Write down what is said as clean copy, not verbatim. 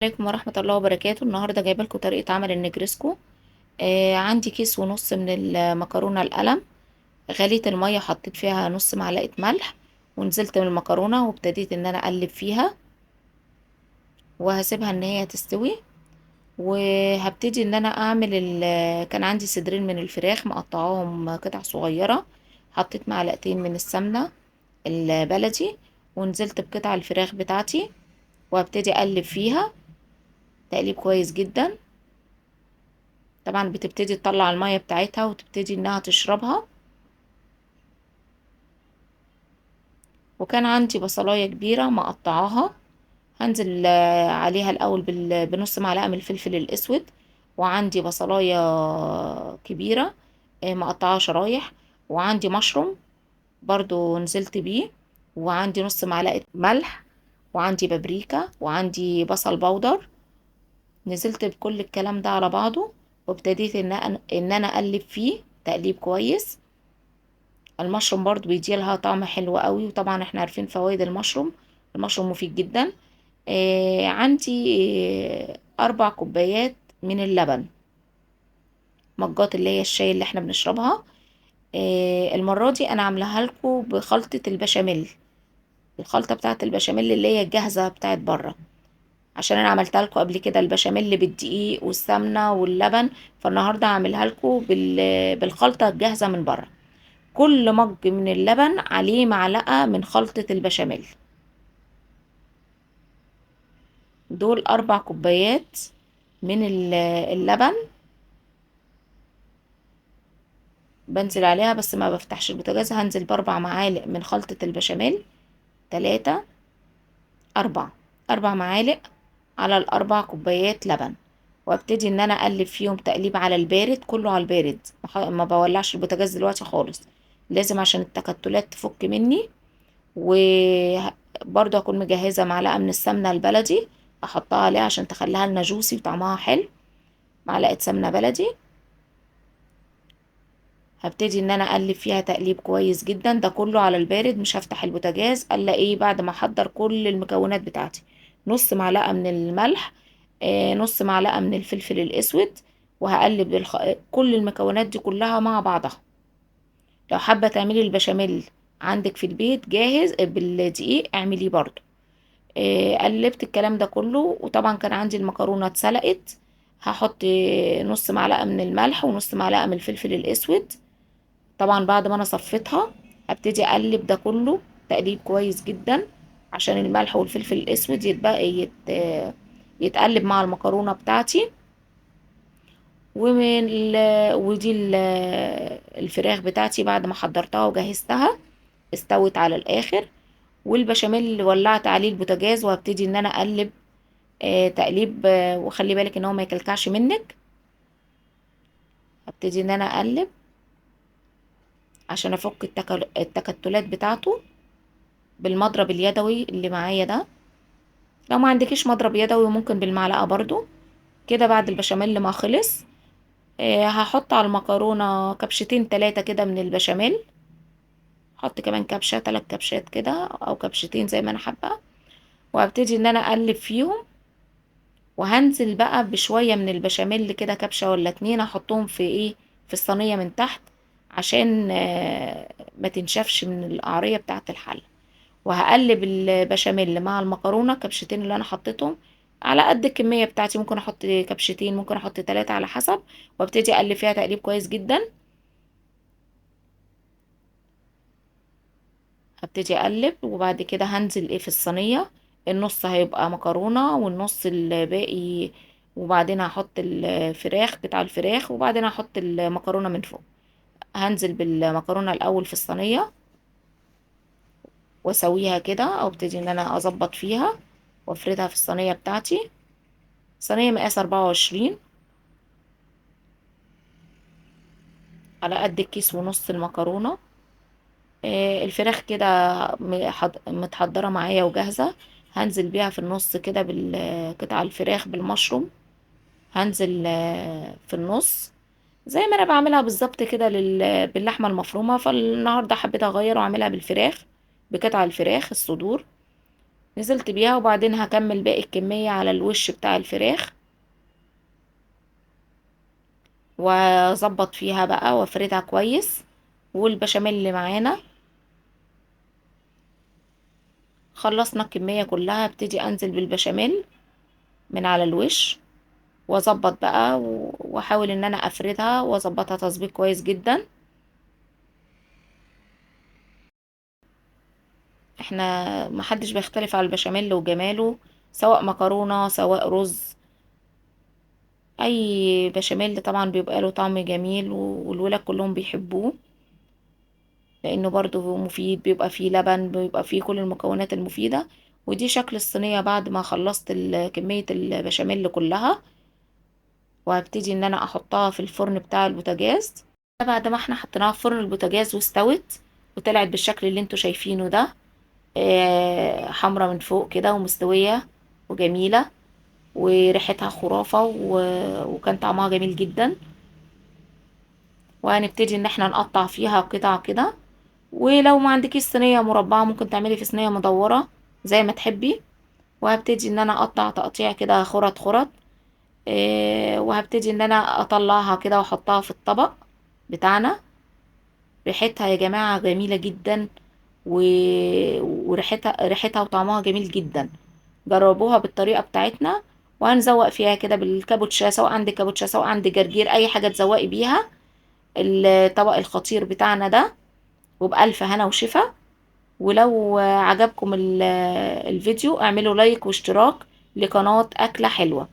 عليكم ورحمة الله وبركاته. النهاردة جايبه لكم طريقة عمل النجرسكو. عندي كيس ونص من المكرونة القلم، غليت المية حطيت فيها نص معلقة ملح ونزلت من المكرونة وابتديت ان انا اقلب فيها وهسيبها ان هي تستوي. وهبتدي ان انا اعمل كان عندي صدرين من الفراخ مقطعاهم قطع صغيرة، حطيت معلقتين من السمنة البلدي ونزلت بقطع الفراخ بتاعتي وابتدي اقلب فيها تقليب كويس جدا. طبعا بتبتدي تطلع المية بتاعتها وتبتدي انها تشربها. وكان عندي بصلاية كبيرة مقطعاها، هنزل عليها الاول بنص معلقة من الفلفل الاسود، وعندي بصلاية كبيرة مقطعاها شرايح، وعندي مشروم برضو نزلت بيه، وعندي نص معلقة ملح، وعندي بابريكا، وعندي بصل بودر. نزلت بكل الكلام ده على بعضه وابتديت ان انا اقلب فيه تقليب كويس. المشروم برضو بيدي لها طعم حلو قوي، وطبعا احنا عارفين فوائد المشروم، المشروم مفيد جدا. عندي 4 كوبايات من اللبن، مجات اللي هي الشاي اللي احنا بنشربها. المرة دي انا عاملاها لكم بخلطة البشاميل، الخلطة بتاعت البشاميل اللي هي الجاهزة بتاعت بره، عشان انا عملتها لكم قبل كده البشاميل بالدقيق والسمنة واللبن، فالنهاردة هعملها لكم بالخلطة الجاهزة من بره. كل مج من اللبن عليه معلقة من خلطة البشاميل. دول 4 كوبايات من اللبن بنزل عليها، بس ما بفتحش البوتاجاز. هنزل بأربع معالق من خلطة البشاميل، تلاتة، أربعة، أربع معالق على الأربع كوبايات لبن، وابتدي ان انا اقلب فيهم تقليب على البارد، كله على البارد، ما بولعش البوتاجاز دلوقتي خالص، لازم عشان التكتلات تفك مني. وبرضه هكون مجهزة معلقة من السمنة البلدي احطها عليها عشان تخليها لنا جوسي وطعمها حلو، معلقة سمنة بلدي. هبتدي ان انا اقلب فيها تقليب كويس جدا، ده كله على البارد، مش هفتح البوتاجاز الا بعد ما احضر كل المكونات بتاعتي. نص معلقة من الملح، نص معلقة من الفلفل الاسود، وهقلب كل المكونات دي كلها مع بعضها. لو حابة تعملي البشاميل عندك في البيت جاهز بالدقيق اعمليه برضو. قلبت الكلام ده كله، وطبعا كان عندي المكرونة اتسلقت، هحط نص معلقة من الملح ونص معلقة من الفلفل الاسود. طبعا بعد ما انا صفيتها هبتدي اقلب ده كله تقليب كويس جدا عشان الملح والفلفل الاسود يتقلب مع المكرونة بتاعتي. ودي الفراخ بتاعتي بعد ما حضرتها وجهزتها استوت على الاخر. والبشاميل اللي ولعت عليه البوتاجاز، وهبتدي ان انا اقلب، تقليب، وخلي بالك ان هو ما يكلكعش منك. هبتدي ان انا اقلب عشان افك التكتلات بتاعته بالمضرب اليدوي اللي معايا ده. لو ما عندكيش مضرب يدوي ممكن بالمعلقة برضو. كده بعد البشاميل ما خلص، هحط على المكرونة كبشتين 3 كده من البشاميل، هحط كمان كبشة، 3 كبشات كده او كبشتين زي ما انا حابة، وهبتدي ان انا اقلب فيهم. وهنزل بقى بشوية من البشاميل كده كبشة ولا 2، احطهم في الصينية من تحت عشان ما تنشفش من القعرية بتاعة الحلة. وهقلب البشاميل مع المكرونة كبشتين اللي انا حطيتهم على قد الكمية بتاعتي، ممكن احط كبشتين ممكن احط 3 على حسب، وابتدي اقلب فيها تقليب كويس جدا. هبتدي اقلب، وبعد كده هنزل في الصينية، النص هيبقى مكرونة والنص الباقي، وبعدين هحط الفراخ بتاع الفراخ، وبعدين هحط المكرونة من فوق. هنزل بالمكرونة الاول في الصينية واسويها كده، او ابتدي ان انا اظبط فيها وافردها في الصينية بتاعتي. صينية مقاس 24 على قد الكيس ونص المكرونة. الفراخ كده متحضرة معايا وجاهزة، هنزل بيها في النص كده بالقطع الفراخ بالمشروم، هنزل في النص زي ما انا بعملها بالظبط كده باللحمة المفرومة. فالنهاردة حبيت اغير واعملها بالفراخ، بقطع الفراخ الصدور. نزلت بيها، وبعدين هكمل باقي الكمية على الوش بتاع الفراخ، واظبط فيها بقى وافردها كويس. والبشاميل اللي معانا خلصنا الكمية كلها. ابتدي انزل بالبشاميل من على الوش واظبط بقى، واحاول ان انا افردها واظبطها تظبيط كويس جدا. احنا محدش بيختلف على البشاميل وجماله، سواء مكرونة سواء رز، اي بشاميل طبعا بيبقى له طعم جميل، والولاد كلهم بيحبوه لانه برضو مفيد، بيبقى فيه لبن، بيبقى فيه كل المكونات المفيدة. ودي شكل الصينية بعد ما خلصت كمية البشاميل كلها. وهبتدي ان انا احطها في الفرن بتاع البوتاجاز. بعد ما احنا حطيناها في فرن البوتاجاز واستوت وطلعت بالشكل اللي انتوا شايفينه ده، حمرا من فوق كده ومستوية وجميلة وريحتها خرافة، وكان طعمها جميل جدا. وهنبتدي ان احنا نقطع فيها قطع كده، ولو ما عندكيش صينية مربعة ممكن تعملي في صينية مدورة زي ما تحبي. وهبتدي ان انا اقطع تقطيع كده خرط خرط، وهبتدي ان انا اطلعها كده واحطها في الطبق بتاعنا. ريحتها يا جماعة جميلة جدا، وريحتها وطعمها جميل جدا. جربوها بالطريقة بتاعتنا. وهنزوق فيها كده بالكابوتشا، سواء عندك كابوتشا سواء عندك جرجير، اي حاجة تزوقي بيها الطبق الخطير بتاعنا ده. وبألف هنا وشفا. ولو عجبكم الفيديو اعملوا لايك واشتراك لقناة أكلة حلوة.